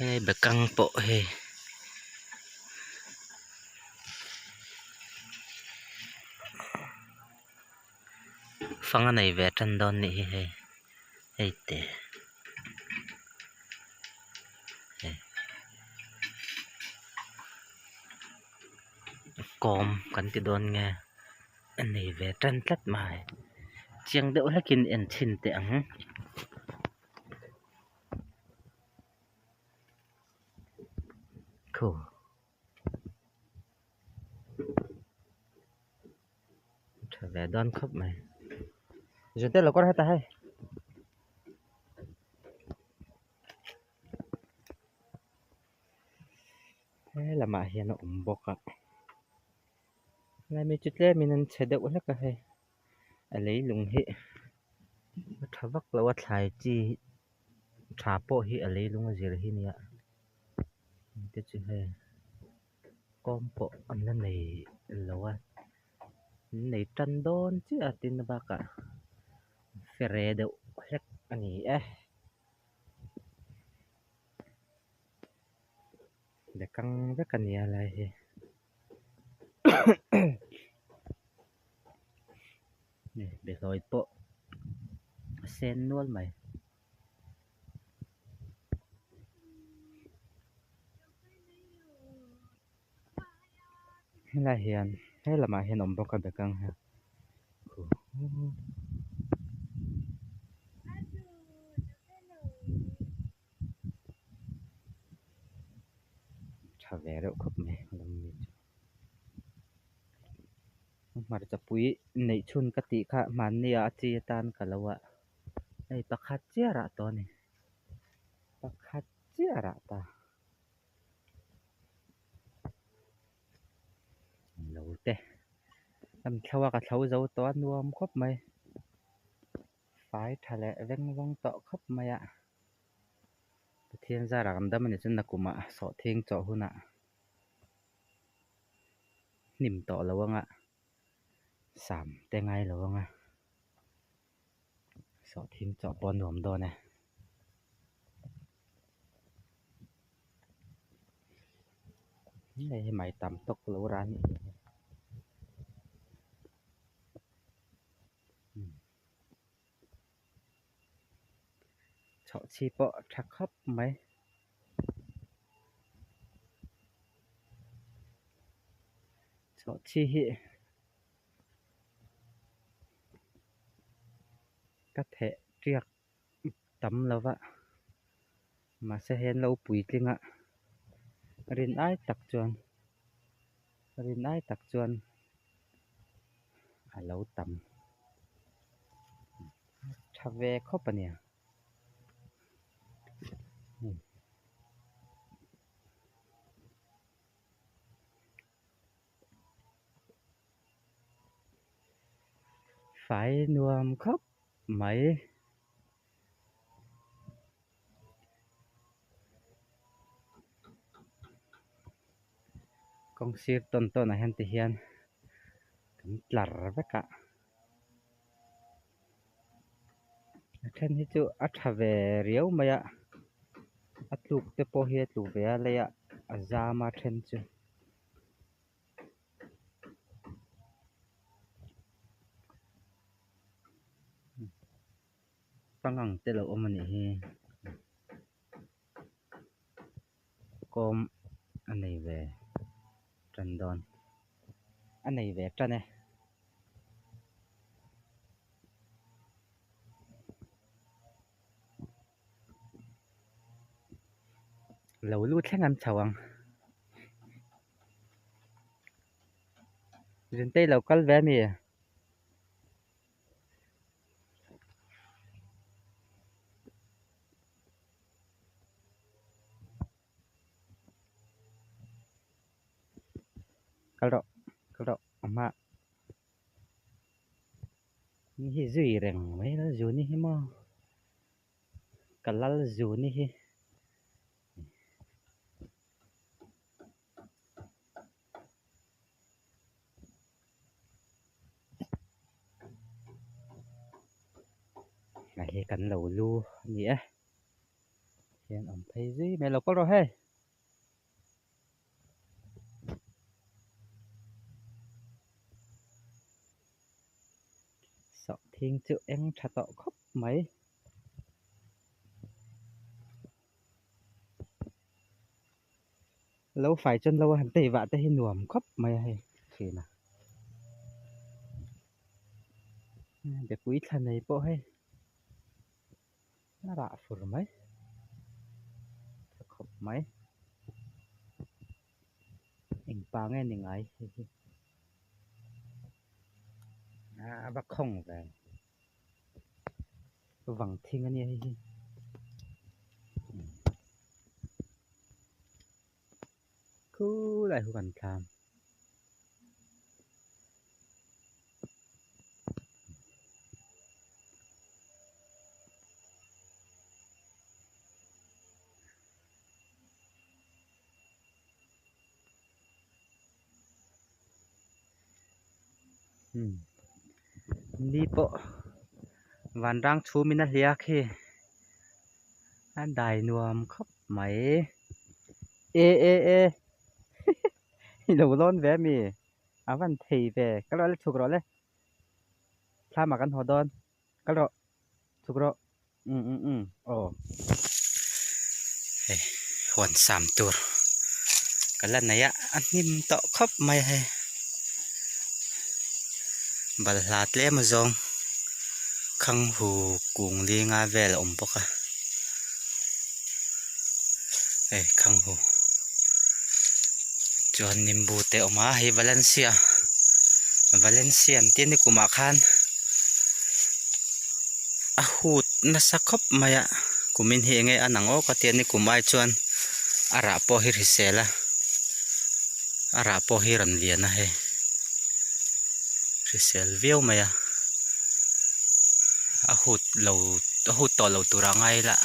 Hei bekang pawh hei fang a nei ve tan dawn nih hi hei hei te hei kawm kan ti dawn nge a nei ve tan tlat mai chiang deuh hlekin en chhin teh ang. Khu tha ve dawn khawp mai zute lo kawr heta hei he lamah hian a awm bawk a helai mi chu tlemin an chhe deuh hlek a hei. A leilung hi a tha vak lo a thlai chi tha pawh hi a leilung a zir hi nia te chu hei kawng pawh an la nei lo a an nei tan dawn chiah a tin bakah fere deuh hlek a ni e bekang vek a nia lai hi. Behlawi pawh a sen nual mai. Helai hian he lamah hian awm bawk a bekang hi tha ve reuh khawp mai lam mi chu. Hmarcha pui neih chhun ka tih kha hmanni ah a chi atan ka lo ah hei pakhat chiah rah tawh a ni pakhat chiah rah ta lo te kan thlo a ka thlo zo tawh a nuam khawp mai fai tha leh veng vawng tawh khawp mai a Pathian zarah kan dam a nih chuan nakumah sawhthing chawh hunah. Hnim tawh lo anga sam te ngai lo anga sawhthing chawh pawh a nuam dawn e. Hei hi mai tam tawk lo ran a nih hi. Chhawhchhi pawh a tha khawp mai. Chhawhchhi hi ka theh tiak tam lo va mahse hei an lo puitling a rin ai tak chuan rin ai tak chuan a lo tam tha ve khawp a nia. Fai nuam khawp mai. Kawng sir tawn tawn ah hian ti hian kan tlar vek a. A then hi chu a tha ve riau mai a a tluk te pawh hi a tluk ve a lei a a zam a then chu. Pangang te lo awm a nih hi kawm a nei ve tan dawn a nei ve tan e. Lo lut thleng an chho ang. Zintei lo kal ve ami? Kal rawh kal rawh a hma ni hi zui reng mai lal zuni hi maw ka lal zuni hi. Hei hi kan lo lu a ni e. Hian awm phei zui mai lo kawl rawh hei. Sawhthing chu eng tha tawh khawp mai. Lo fai chuan lo a han tei vah te hi nuam khawp mai a hei thin a. Bepui thla nei pawh hei a rah fur mai tha khawp mai. Eng pa nge ni ngai hei hi a va khawng ve. Vang thing a nia hei hi. Khulai khu kan thlam. Ni pawh vanrang chhum in a hliak hi a dai nuam khawp mai e e e i lo lawn ve ami a van thei ve kal rawh le chhuk rawh le thlam ah kan haw dawn kal rawh chhuk rawh um um um aw hei huan sam tur ka la nei a a hnim tawh khawp mai a hei balhla tlem a zawng khang hu kung linga vel a awm bawk a hei khang hu chuan nimbu te a awm a hei valencia valencia an tih a ni kumah khan. A hut nasa khawp mai a kumin hi enge a nang awk a tia ni kum ai chuan a rah pawh hi hrisel a a rah pawh hi rawn lian a hei hrisel viau mai a a hut lo a hut tawh lo tur a ngai la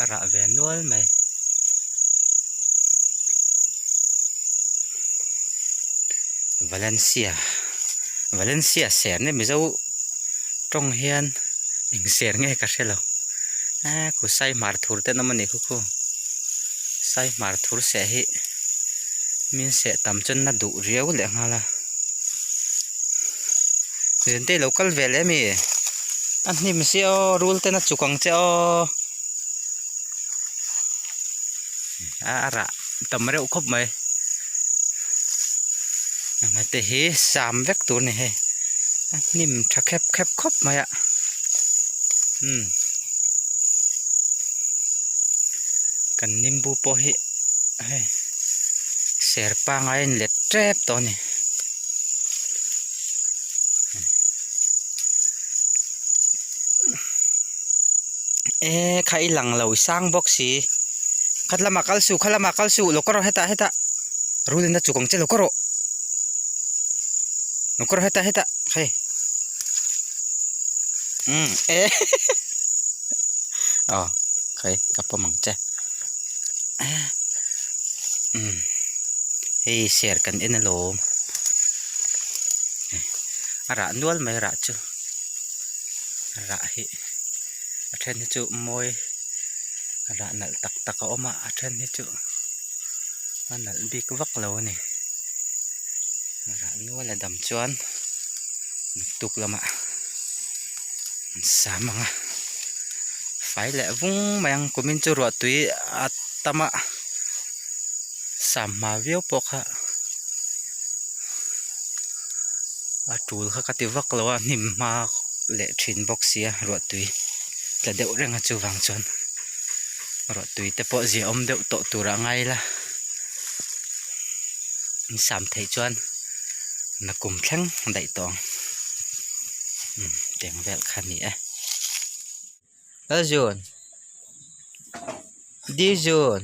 a rah ve nual mai. Valencia Valencia ser nge mizo tawng hian eng ser nge ka hre lo eee khu sai hmar thur te an awm a nih khu khu sai hmar thur seh hi min seh tam chuan na duh riau leh nghal a zente lo kal ve leh a mi a hnim si aw rul ten a chuk ang che aw a rah tam reuh khawp mai hete hi sam vek tur a ni hei a hnim tha khep khep khawp mai a umm kan nimbu pawh hi hei ser pangai a inlet tep tawh a ni. Eee kha i lang lo i sang bawk si khat lamah kal suh kha lamah kal suh lo ka rawh hetah hetah rul in a chuk ang che lo ka rawh lo ka rawh hetah hetah hei umm eh aw khai ka pawm ang che umm hei ser kan en alawm a rah nual mai rah chu. Rah hi a then hi chu mawi rah nalh tak tak a awm a a then hi chu a nalh bik vak lo a ni rah nual a dam chuan naktuk lamah an sam ang a fai leh vung mai ang kumin chu ruah tui a tam a sam hma viau pawh kha. A tul kha ka ti vak lo a hnim hma leh thin bawk sia ruah tui tla deuh reng a chuvang chuan ruah tui te pawh ziahawm deuh tawh tur a ngai la in sam theih chuan nakum thleng daih tawh ang umm tiang vel kha a ni e. Lalzun Dizun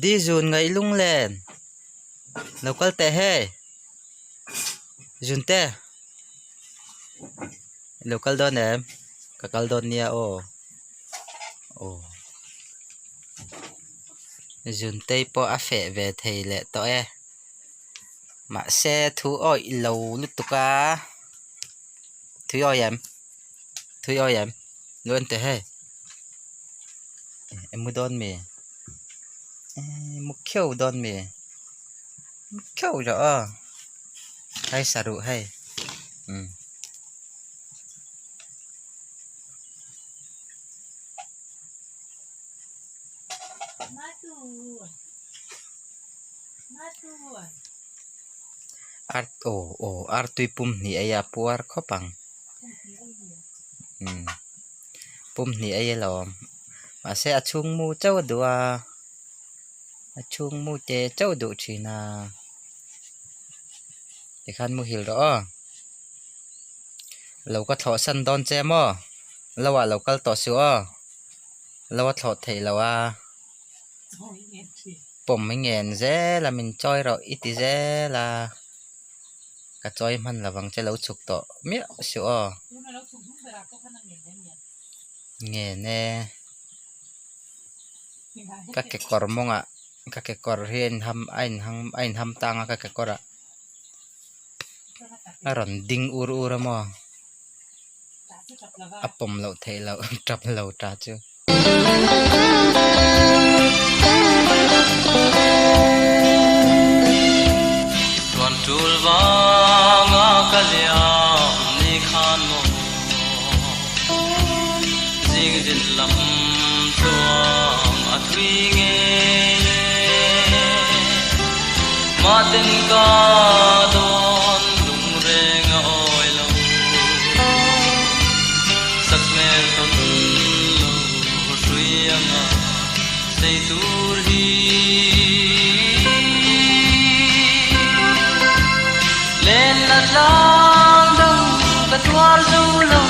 Dizun ngaih lunglen lo kal teh hei Zunte lo kal dawn em ka kal dawn nia aw aw Zuntei pawh a feh ve thei leh tawh e mahse thu awih lo lutuk a thui awih em. Thui awi em? Lo en teh hei. I mu dawn mi? I mu kheuh dawn mi? Mu kheuh rawh aw hei saruh hei umm. Ar aw aw artui pum hnih ei a puar khawp ang umm pum hnih ei alawm mahse a chhung mu chauh a duh a a chhung mu te chauh a duh thin a tikhan muhil rawh aw lo ka thlawh san dawn che maw lo ah lo kal tawh suh aw lo a thlawh theih loh a. Pawm i ngen zel a min chawi rawh i ti zel a ka chawi hman lo vang che lo chhuk tawh miah suh aw ngen e ka kekawr mawngah ka kekawr hi a inham a inham a inham tang a ka kekawr ah a rawn ding ur ur a maw a pawm loh theih loh tap lo ta chu. Tuan tul vanga ka liam ni khan maw Zing zin lam tluang a thui ngei e Mahten ka dawn lungreng a awi lo Sakhmel tawn lo hrui anga sei tur hi Len la tlang dang ka tuar zo lo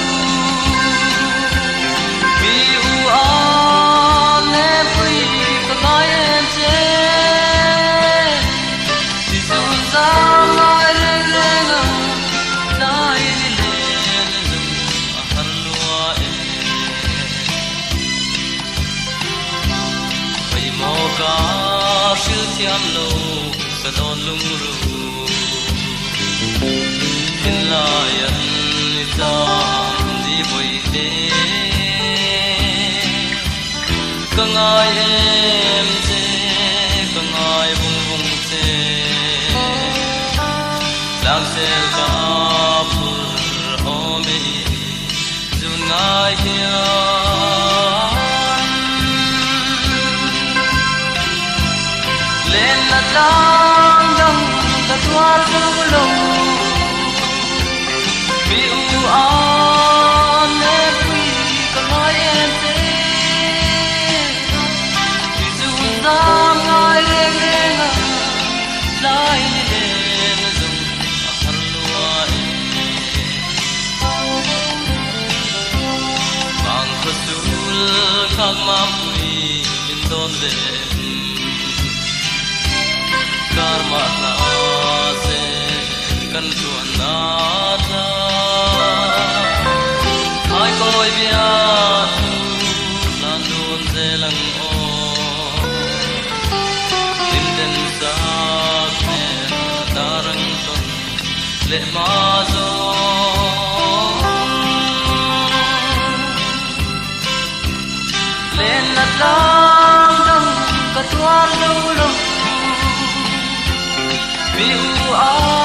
Mi u a le pui ka ngai em che Ti zun zang ngai reng reng a tlai ni len lung a har lua e. Hei maw ka hril thiam lo ka dawn lungru Thinlai an ni tlang di vawi te Ka ngai em che ka ngai vung vung che Tlangsel ka phur awm e Zun ngai hian Len la tlang dang ka tuar zo lo Mi u an le pui ka ngai em che Ti zun zam ngai reng reng a Tlai ni len zung a har lua e. Vang khaw sul khak mam pui min dawn ve em Kar mah hla se kan tuan na tla Hai kawi bia thu hlan dun zel ang aw Hlim den sak hmel dar ang tawn Leh hma zawng Len la tlang dang ka tuar zo lo Mi u a.